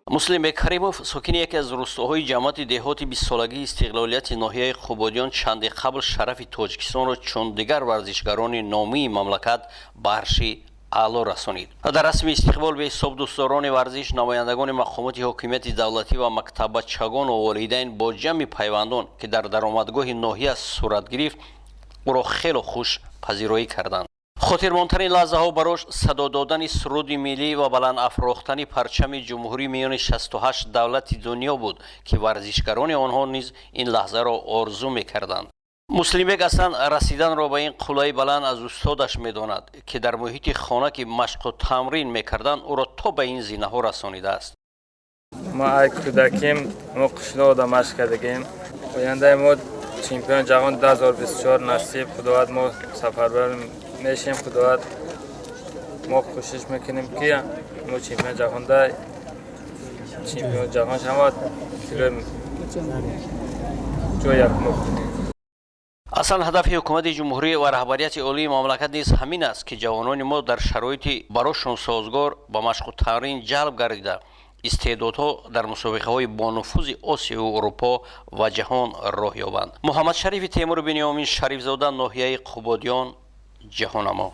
Муслимбек Каримов, сокини яке аз рустоҳои ҷамоати деҳоти бистсолагии истиқлолияти ноҳияи Қубодиён, чанде қабл шарафи Тоҷикистонро чун дигар варзишгарони номии мамлакат ба арши аъло расонид. Дар расми истиқбол беҳисоб дӯстдорони варзиш, намояндагони мақомоти ҳокимияти давлатӣ ва мактаббачагону волидайн бо ҷамъи пайвандон, ки дар даромадгоҳи ноҳия сурат гирифт, ӯро хело хуш пазироӣ карданд. Хотирмонтарин лаҳзаҳо барош садо додани суруди миллӣ ва баланд афрохтани парчами ҷумҳурӣ миёни 68 давлати дунё буд, ки варзишгарони онҳо низ ин лаҳзаро орзу мекарданд. Муслимбек аслан расиданро ба ин қуллаи баланд аз устодаш медонад, ки дар муҳити хона, ки машқу тамрин мекарданд, ӯро то ба ин зинаҳо расонидааст. Мо ай кӯдаким мо қишлоқда машқ кардагем. Ояндаи мо чемпион ҷаҳон 2024 насиб худованд, мо сафарбар мешем. Худованд, мо кӯшиш мекунем, ки мо чемпион ҷаҳонда чемпион ҷаҳон шавад, ҷои якум. Аслан ҳадафи ҳукумати ҷумҳурӣ ва раҳбарияти олии мамлакат низ ҳамин аст, ки ҷавонони мо дар шароити барошон созгор ба машқу тамрин ҷалб гардида, истеъдодҳо дар мусобиқаҳои бонуфузи Осиёю Урупо ва ҷаҳон роҳ ёбанд. Муҳаммадшарифи Темур, Биниёмин Шарифзода, ноҳияи Қубодиён, Ҷаҳонамо.